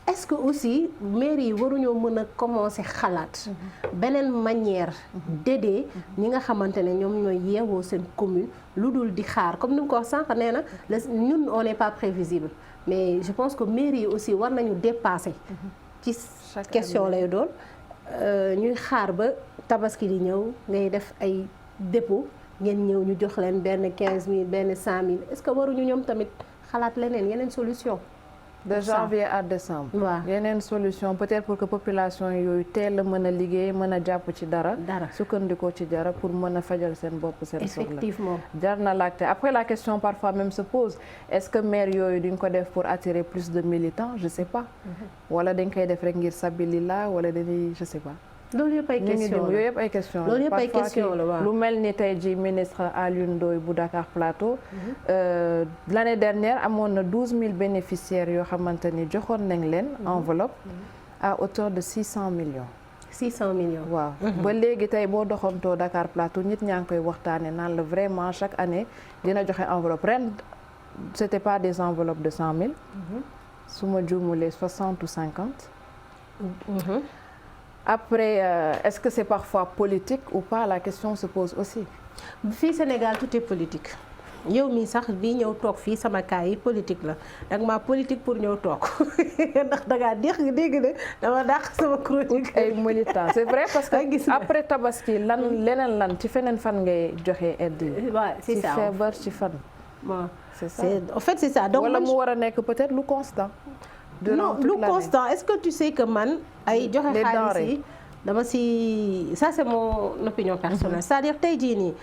est-ce que aussi mairie yi waruñoo mën a commencer xalaat beneen manière d'aider ñi nga xamante ne ñoom ñooy yeewoo seen commune lu dul di xaar comme ni nga ko wax sànq nee na ñun on n'est pas prévisible mais je pense que mairie yi aussi war nañu dépasser ci question lay doon ñuy xaar ba tabaski di ñëw ngay def ay dépôt ngeen ñëw ñu jox leen benn 15 000 benn 100 000 est-ce que waruñu ñoom tamit xalaat leneen yeneen solution de janvier à décembre. waaw yeneen solution peut-être pour que population yooyu teel a mën a liggéey mën a jàpp ci dara. sukkandikoo ci dara pour mën a fajal seen bopp seen soxla. effectivement jar na laajte après la question parfois même se pose est-ce que maire yooyu duñ ko def pour attirer plus de militants je sais pas. wala dañ koy def rek ngir sabilillah wala dañuy je sais pas. loolu yëpp ay question la yooyu yëpp ay question la loolu yëpp ay question la waaw lu mel ni tey jii ministre Alioune Ndoye bu Dakar Plateau l'année dernière amoon na 12 000 bénéficiaires yoo xamante ni joxoon nañ leen enveloppe à hauteur de 600 millions 600 millions waaw ba léegi tey boo doxantoo Dakar Plateau nit ñaa ngi koy waxtaane naan la vraiment chaque année dina joxe enveloppe ren c'était pas des enveloppes de 100 000 su ma juumulee 60 ou 50 Après, est-ce que c'est parfois politique ou pas? La question se pose aussi. Fii Sénégal tout est politique yow mii sax bii ñëw toog fii sama kaay yi politique la danga maa politique pour ñëw toog ndax dangaa dégg ne dama dàq sama chronique. ay militant c'est vrai parce que après tabaski leneen lan ci feneen fan ngay joxe aide yi. waaw c'est ça ci feebar ci fan. bon c'est ça en fait c'est ça donc wala mu war a nekk peut-être lu constant. non lu constant est-ce que tu sais que man ay joxe xaalis yi dama si ça c'est mon opinion personnelle c'est-à-dire tey jii nii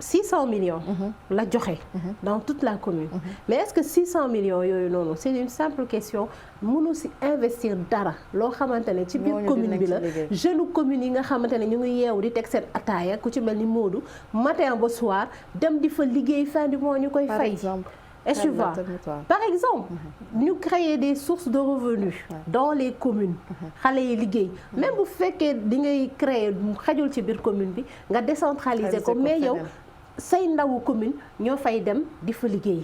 600 millions la joxe dans toute la commune mais est-ce que 600 millions yooyu noonu c'est une simple question mënu si investir dara loo xamante ne ci biir commune bi la jeune commune yi nga xamante ne ñu ngi yeewu di teg seen ataaya ku ci mel ni Modou matin ba soir dem di fa liggéey fin du mois ñu koy fay est-ce que tu vois par exemple ñu créer des sources de revenus dans les communes xale yi liggéey même bu fekkee di ngay créer xajul ci biir commune bi nga décentraliser ko mais yow say ndawu commune ñoo fay dem di fa liggéey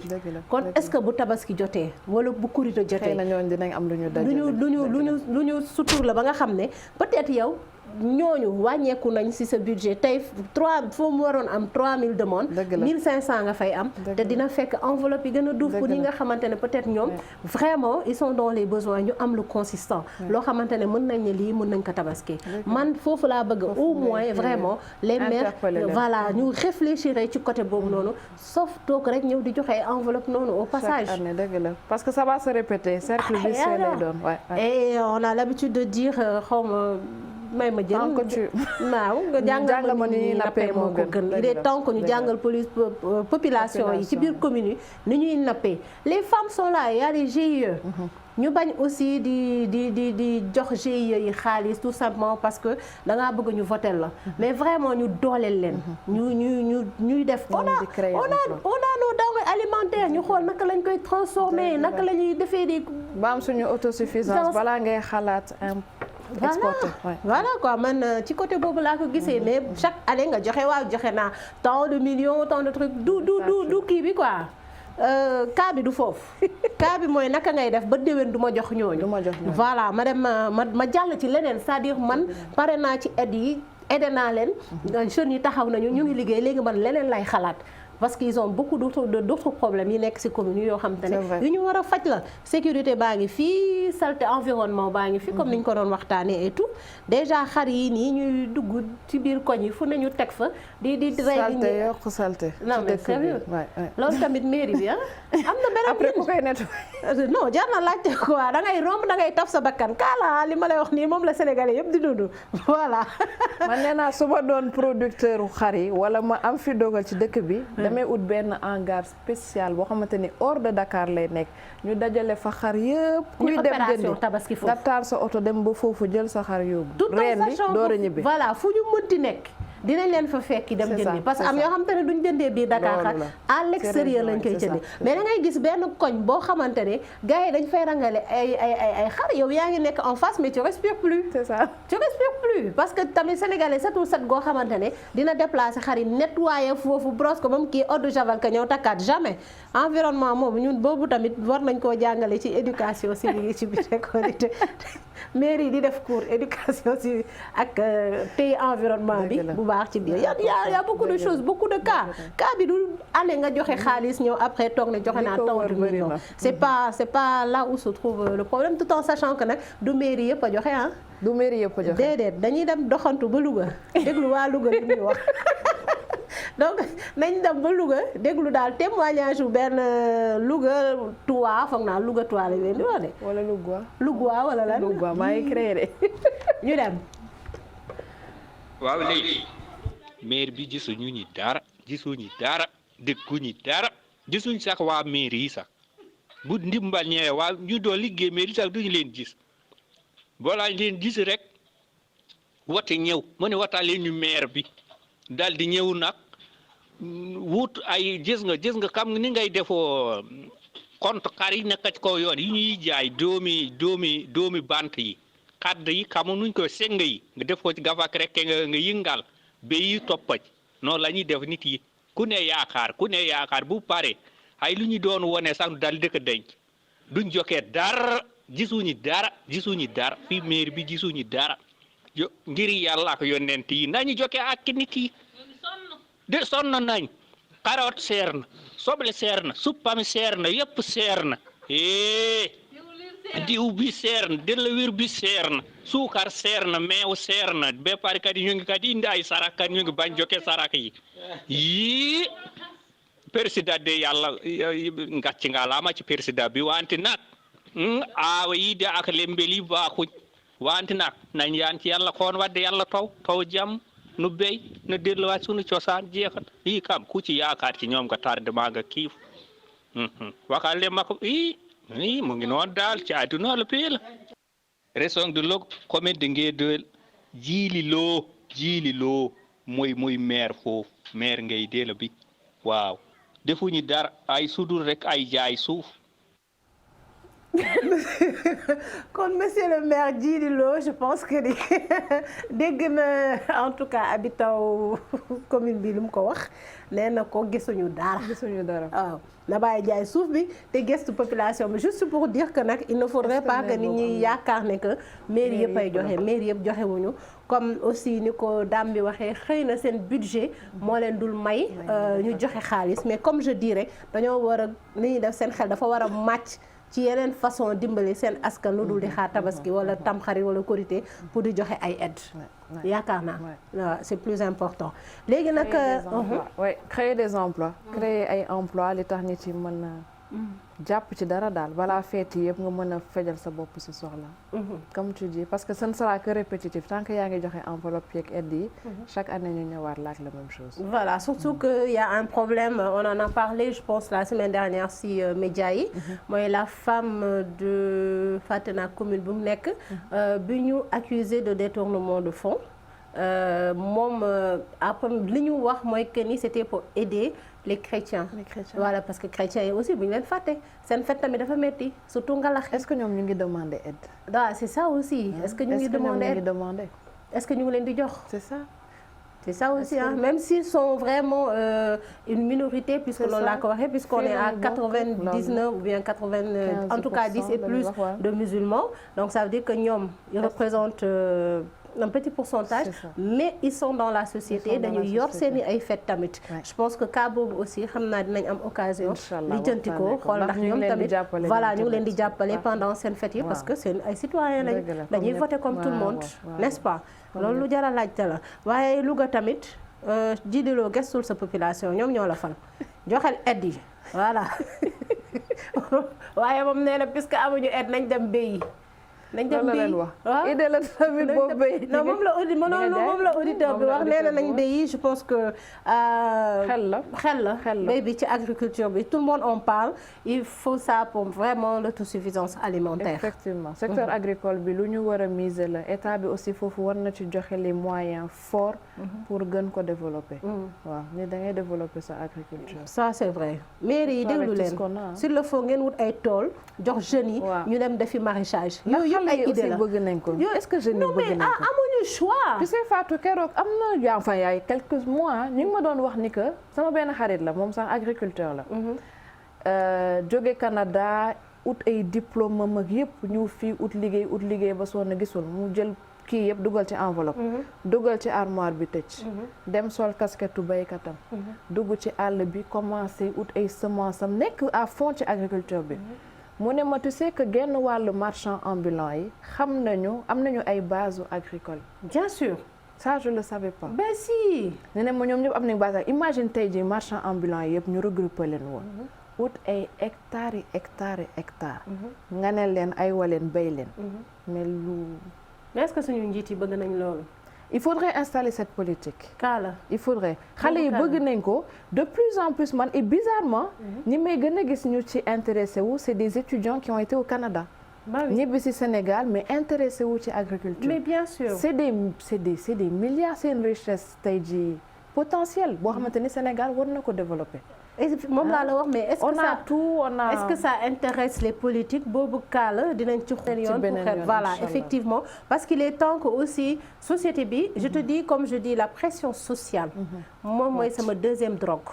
kon est-ce que bu tabaski jotee wala bu korité jotee xëy na ñooñu dinañ am lu ñu dajale lu ñu sutur la ba nga xam ne peut-être yow ñooñu wàññeeku nañ ci sa budget tey 3 foo mu waroon am 3000 demandes 1500 nga fay am te dina fekk enveloppe yi gën a duuf pour ñi nga xamante ne peut-être ñoom vraiment ils sont dans les besoins ñu am lu consistant loo xamante ne mën nañ ne lii mën nañ ko tabaski man foofu laa bëgg au moins vraiment les maires voilà ñu réfléchir ci côté boobu noonu sauf toog rek ñëw di joxe enveloppe noonu au passage chaque année dëgg la parce que ça va se répéter cercle vicieux lay doon et on a l'habitude de dire xawma may ma jël waaw nga jàngal ma ni ñuy nappee moo ko gën il est temps que ñu jàngal population yi ci biir commune yi ni ñuy nappee les femmes sont là il y a les GIE ñu bañ aussi di jox GIE yi xaalis tout simplement parce que da ngaa bëgg ñu voter la mais vraiment ñu dooleel leen ñuy def on a nos denrées alimentaires ñu xool naka lañ koy transformer naka la ñuy defee di ba am suñu autosuffisance balaa ngay xalaat voilà quoi man ci côté boobu laa ko gisee mais chaque année nga joxe waaw joxe naa tant de millions tant de trucs du kii bi quoi cas bi du foofu cas bi mooy naka ngay def ba déwén du ma jox ñooñu voilà ma dem ma jàll ci leneen c'est-à-dire man pare naa ci aide yi aidé naa leen jeunes yi taxaw nañu ñu ngi liggéey léegi man leneen lay xalaat parce qu'ils ont beaucoup d'autres problèmes yi nekk ci commune yi yoo xam te ne yu ñu war a faj la sécurité baa ngi fii saleté environnement baa ngi fii comme ni ñu ko doon waxtaanee et tout déjà xar yi nii ñuy dugg ci biir koñ yi fu ne ñu teg fa di rey salté yokk salté non mais sérieux loolu tamit mairie bi am na beneen après ku koy nettoyer non jar na laajte quoi da ngay romb da ngay taf sa bakkan kaala li ma lay wax nii moom la sénégalais yëpp di dund voilà man nee naa su ma doon producteur u xar yi wala ma am fi dogal ci dëkk bi damay ut benn hangar spécial boo xamante ni hors de Dakar lay nekk ñu dajale fa xar yëpp kuy dem jëndi tabaski foofu nga taal sa oto dem ba foofu jël sa xar yóbbu ren bi door a ñibbi voilà fu ñu mënti nekk dinañ leen fa fekki dem jëndi parce que am yoo xamante ne duñ jëndee biir Dakar xar à l'extérieur lañ koy jëndi mais da ngay gis benn koñ boo xamante ne gars yi dañ fay rangale ay xar yow yaa ngi nekk en face mais tu respires plus c'est ça tu respires plus parce que tamit sénégalais setul set goo xamante ne dina déplacer xar yi nettoyer foofu brosse ko moom kii eau de javel ka ñëw takkaat jamais environnement moom ñun boobu tamit war nañ koo jàngale ci éducation civique ci biir école yi mairie di def cours éducation civique ak tey environnement bi bu baax ci biir y a beaucoup de choses beaucoup de cas bi du allez nga joxe xaalis ñëw après toog ne joxe naa tant de millions c'est pas là où se trouve le problème tout en sachant que nag du mairie yëpp a joxe du mairie yëpp a joxe déedéet dañuy dem doxantu ba Louga déglu waa Louga li ñuy wax donc nañ dem ba Louga déglu daal témoignage bu benn Louga Touba foog naa Louga Touba la leen di wax de. wala Louga wala lan. Louga maa ngi créé de. ñu dem. waaw léegi maire bi gisuñu ñi dara dëkkuñu dara gisuñ sax waa maire yi sax bu ndimbal ñëwee waa ñu doon liggéey maire yi sax duñu leen gis boolaa leen gis rek wote ñëw mu ne wataale ñu maire bi daal di ñëw nag wut ay gis nga xam ni ngay defoo compte xar yi nekk ci kaw yoon yi ñuy jaay doomi bant yi xadd yi xamu nuñ ko seng yi nga def ko ci gafak rek nga yëngal ba yi toppa ci noonu la ñuy def nit yi ku ne yaakaar bu pare ay lu ñu doon wone sax dal dëkk denc duñ jokkee dara gisuñu dara fii maire bi gisuñu dara ngir yàlla ak yonent yi nañu jokkee ak nit yi de sonn nañ carotte seer na soble seer na suppami seer na yëpp seer na diw bi seer na dëlawir bi seer na suukar seer na meew seer na ba pare kat ñu ngi kat indi ay sarak kat ñu ngi bañ jokke sarak yi yii président de yàlla ngàcc nga laama ci président bi wante nag aawa yi de ak lembeli baaxuñ wante nag nañ yaan ci yàlla koon wadde yàlla taw jàmm nu béy nu delluwaat sunu cosaan jeexat yi kam ku ci yaakaar ci ñoom nga tardement nga kiif waxale ma ko mu ngi noon daal ci àdduna la pii la région de Louga commune de Nguédéouel Djily Lo mooy maire foofu maire ngay déela bi waaw defuñu dara ay sudul rek ay jaay suuf kon monsieur le maire Djily Lo je pense que ni dégg na en tout cas habitant commune bi lu mu ko wax nee na ko gisuñu dara waaw na bàyyi jaay suuf bi te gëstu population bi juste pour dire que nag il ne faudrait pas que nit ñi yaakaar ne que mairie yëpp ay joxe mairie yëpp joxe wuñu comme aussi ni ko dame bi waxee xëy na seen budget moo leen dul may ñu joxe xaalis mais comme je dirais dañoo war a ni ñuy def seen xel dafa war a màcc ci yeneen façon dimbali seen askan lu dul di xaar tabaski wala tamxarit wala korité pour di joxe ay aide yaakaar naa waaw c'est plus important léegi nag créer des emplois créer ay emplois li tax nit yi mën na jàpp ci dara daal balaa feeti yëpp nga mën a fejal sa bopp si soxla comme tu dis parce que ce ne sera que répétitif tant que yaa ngi joxe enveloppe yeeg aide yi chaque année ñu ñëwaat laaj la même chose voilà surtout que y a un problème on en a parlé je pense la semaine dernière si média yi mooy la femme de Fatena commune bu mu nekk bi ñu accusé de détournement de fonds moom après li ñu wax mooy que ni c'était pour aider les chrétiens. Voilà parce que chrétiens yi aussi bu ñu leen fàtte seen fête tamit dafa metti surtout ngalax. Est-ce que ñoom ñu ngi demander aide. waaw c'est ça aussi. Est-ce que ñu ngi demander aide est-ce que ñu ngi leen di jox. C'est ça. C'est ça aussi hein même s'ils sont vraiment une minorité puisque loolu laa ko waxee puisqu'on est à 99 ou bien 80 en tout cas 10 et plus de musulmans donc ça veut dire que ñoom ils représentent un petit pourcentage mais ils sont dans la société dañuy yor seeni ay fête tamit je pense que cas boobu aussi xam naa dinañ am occasion lijjanti ko xool ndax ñoom tamit voilà ñu ngi leen di jàppale pendant seen fête yi parce que seen ay citoyens lañ dañuy voter comme tout le monde n'est-ce pas loolu lu jar a laajte la waaye Louga tamit jidiloo gestul sa population ñoom ñoo la fal joxel aide yi voilà waaye moom nee na puisque amuñu aide nañ dem béyi nañ dem béyi waaw idée la tamit boobu béyi non moom la auditeur bi wax nee na nañ béyi je pense que xel la béy bi ci agriculture bi tout le monde en parle il faut ça pour vraiment l'autosuffisance alimentaire effectivement secteur agricole bi lu ñu war a miser la état bi aussi foofu war na ci joxe les moyens forts pour gën ko développer waaw ni da ngay développer sa agriculture ça c'est vrai mairie yi déglu leen s'il le faut ngeen wut ay tool jox jeunes yi ñu dem defi maraîchage ay idée la bëgg nañ ko est-ce que jeunes yi bëgg nañ ko amuñu choix tu sais Fatou keroog am na enfin yaay quelques mois ñu ngi ma doon wax ni que sama benn xarit la moom sax agriculteur la jóge Canada ut ay diplôme am ak yëpp ñu fii ut liggéey ba sonn gisul mu jël kii yëpp dugal ci enveloppe dugal ci armoire bi tëj dem sol casquette baykatam dugg ci àll bi commencé ut ay semences am nekk à fond ci agriculture bi mu ne ma tu sais que genn wàllu marchand ambulant yi am nañu ay bases agricoles. Bien sûr. Ça je le savais pas. Ben si. ne ne ma ñoom ñëpp am nañu base imagine tey jii marchand ambulant yi yëpp ñu regroupé leen woon. ut ay hectares yi hectares. nga ne leen ay waleen bay leen. mais est-ce que suñu njiit yi bëgg nañ loolu. il faudrait installer cette politique. Kaala il faudrait xale yi bëgg nañ ko de plus en plus man et bizarrement. ñi may gën a gis ñu ci intéressé wu c'est des étudiants qui ont été au Canada. ñibbi ci Sénégal mais intéressé wu ci agriculture. mais bien sûr c'est des milliards c'est une richesse tey jii potentielle boo xamante ni Sénégal war na ko développer. moom laa la wax mais est-ce que ça intéresse les politiques boobu kaala dinañ ci yoon pour xeet voilà effectivement parce qu'il est temps que aussi société bi je te dis comme je dis la pression sociale moom mooy sama deuxième drogue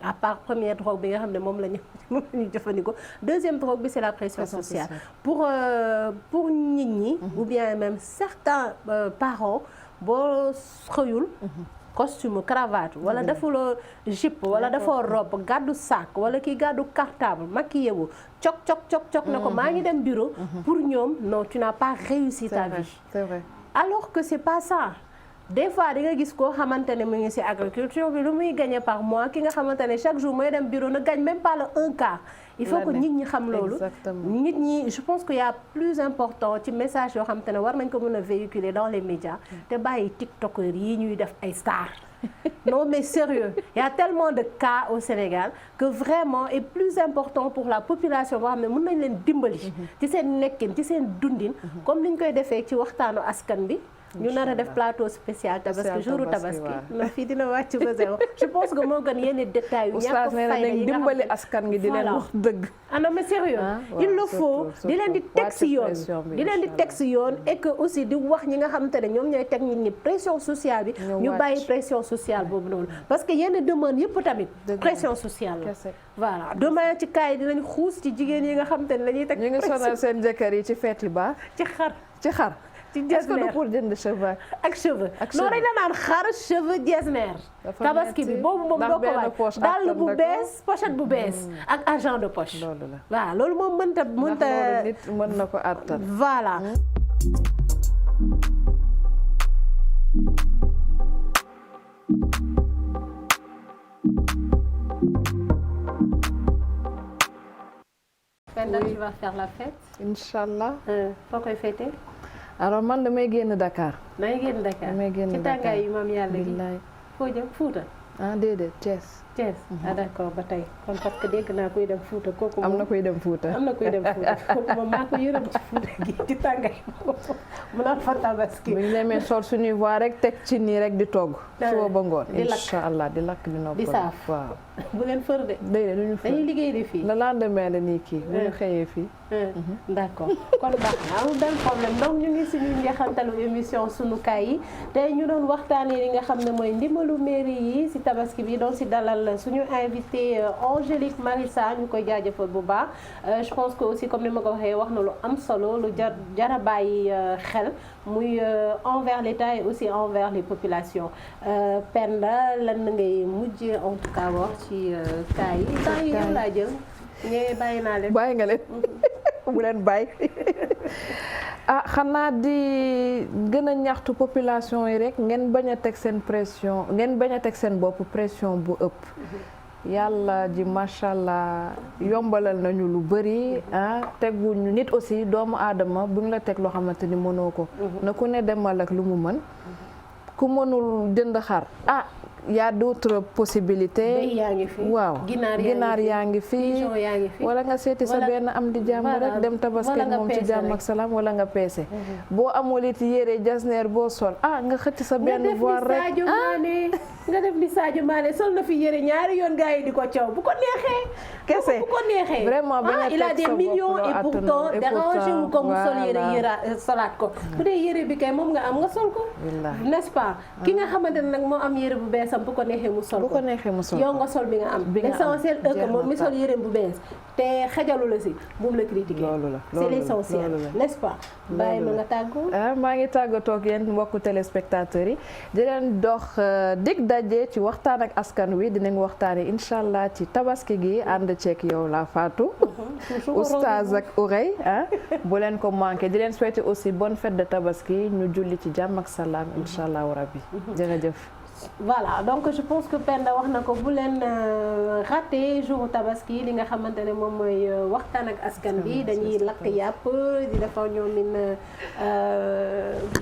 à part première drogue bi nga xam ne moom la ñu jëfandikoo deuxième drogue bi c'est la pression sociale pour nit ñi ou bien même certains parents boo xëyul costume cravate wala defuloo jupe wala defoo robe gàddu sac wala kii gàddu cartable maquillé wu cok na ko maa ngi dem bureau pour ñoom non tu n'as pas réussi ta vie c'est vrai alors que c'est pas ça des fois di nga gis koo xamante ne mu ngi ci agriculture bi lu muy gagner par mois ki nga xamante ne chaque jour mooy dem bureau ne gagne même pas le 1/4 il faut que nit ñi xam loolu nit ñi je pense que y a plus important ci message yoo xamante ne war nañ ko mën a véhiculer dans les médias te bàyyi tiktokers yi ñuy def ay stars non mais sérieux il y a tellement de cas au Sénégal que vraiment est plus important pour la population boo xam ne mën nañ leen dimbali ci seen nekkin ci seen dundin comme ni ñu koy defee ci waxtaanu askan bi ñu nar a def plateau spécial tabaski jouru tabaski na fii dina wàcc ba zéro je pense que moo gën yenn détails yu ñàkk fayda yi nga dimbali askan gi di leen wax dëgg ah non mais sérieux il le faut di leen di teg si yoon et que aussi di wax ñi nga xamante ne ñoom ñooy teg nit ñi pression sociale bi ñu bàyyi pression sociale boobu noonu parce que yenn demande yëpp tamit pression sociale la voilà demain ci kaay dinañ xuus ci jigéen yi nga xamante ne dañuy teg ñu ngi sonal seen jëkkër yi ci feet yi ba ci xar ci est-ce que du jesner pour jënd cheveux ak cheveux ak non cheveux. dañ la naan xar cheveux jesner Dafa tabaski bi metti. boobu moom Ndax doo ko benn waaj poche dàll attan bu na ko. bees pochette bu bees ak argent de poche loolu la waaw loolu moom mënta ndax loolu mënta nit mën na ko àttan voilà Penda, tu vas faire la fête Inch'Allah. foo koy fêter alors man damay génn Dakar. da ngay génn Dakar damay génn ci Dakar tàngaay yu maam yàlla gi billaay foo jëm Fuuta ah déedéet Thiès. Thiès ah d'accord ba tey kon parce que dégg naa kuy dem Fuuta kooku am moom na koy dem Fouta. am na kuy dem Fuuta kooku moom maa ko yërëm ci Fuuta gi ci tàngaay mu naan fa tabaski bu ñu demee sol suñuy voix rek teg ci nii rek di togg. suba ba ngoon di lakk. Inch'Allah di lakk di noppal. Di saaf. waaw. bu leen fër de déedéet du ñu fa. dañuy liggéey di fii le lendemain la nii kii bu ñu xëyee fii. d'accord kon baax na amul benn problème donc ñu ngi suñu njeexantalu émission sunu kaay yi tey ñu doon waxtaanee li nga xam ne mooy ndimbalu mairie yi si tabaski bi doon si dalal suñu invité Angélique Marissa ñu koy jaajëfal bu baax je pense que aussi comme ni ma ko waxee wax na lu am solo lu jara bàyyi xel muy envers l'État et aussi envers les populations Penda lan ngay mujjee en tout cas wax ci kaay yi temps yi yow laa jël ñee bàyyi naa leen bàyyi nga leen bu leen bàyyi ah xanaa di gën a ñaxtu population yi rek ngeen bañ a teg seen pression ngeen bañ a teg seen bopp pression bu ëpp yàlla ji macha allah yombalal nañu lu bëri ah teguñu nit aussi doomu aadama bu ñu la teg loo xamante ni mënoo ko na ku ne demal ak lu mu mën ku mënul jënd xar ah y a d'autres possibilités. béy yaa ngi fi. waaw ginaar yaa ngi fi pigeon yaa ngi fi. wala nga seeti sa benn am di jàmm rek dem tabaski moom ci jàmm ak salaam wala nga peese. boo amul it yére jasneer boo sol ah nga xëcc sa benn voile rek nga def li Sadio Mané sol na fi yére ñaari yoon gars yi di ko caw bu ko neexee. kese bu ko neexee vraiment bañ a il a des millions et pourtant dérangé wu ko mu sol yére solaat ko. bu dee yére bi kay moom nga am nga sol ko. n'est-ce pas ki nga xamante ne nag moo am yére bu beesam bu ko neexee mu sol ko. bu ko neexee mu sol ko yow nga sol bi nga am. l'essentiel que moom mi sol yére bu bees te xajalu la si bu la critiquer. loolu la c'est l'essentiel n'est-ce pas. bàyyi ma nga tàggoo. maa ngi tàggatoo ak yéen mbokku téléspectateurs yi di leen dox dig daje ci waxtaan ak askan wi dinañ waxtaanee incha allah ci tabaski gi ànd ceeg yow la Fatou. oustaz ak Ourey bu leen ko manqué di leen souhaiter aussi bonne fête de tabaski ñu julli ci jàmm ak salaam incha allah rabbi jërëjëf. voilà donc je pense que Penda wax na ko bu leen raté jour tabaski li nga xamante ne moom mooy waxtaan ak askan bi dañuy lakk yàpp di defar ñoom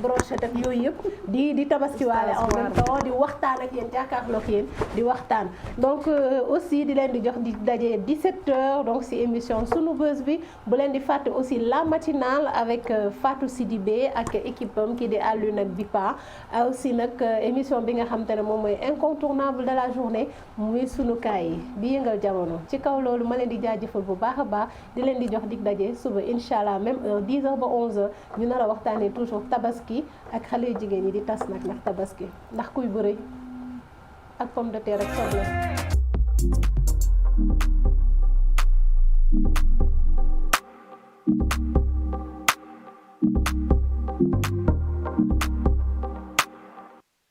brochette ak yooyu yëpp di tabaski waale en même temps di waxtaan ak yéen jàkkaarloo ak yéen di waxtaan donc aussi di leen di jox di daje 17h donc si émission sunu buzz bi bu leen di fàtte aussi la matinale avec Fatou Sidibé ak équipe am kii di Alioune ak Bipa aussi nag émission bi nga xam te ne moom mooy incontournable de la journée muy sunu kaay yi bi yëngal jamono ci kaw loolu ma leen di jaajëfal bu baax a baax di leen di jox dig daje suba incha allah même heure 10h ba 11h ñu nar a waxtaanee toujours tabaski ak xale yu jigéen ñi di tas nag ndax tabaski ndax kuy bëre ak pomme de terre ak soble.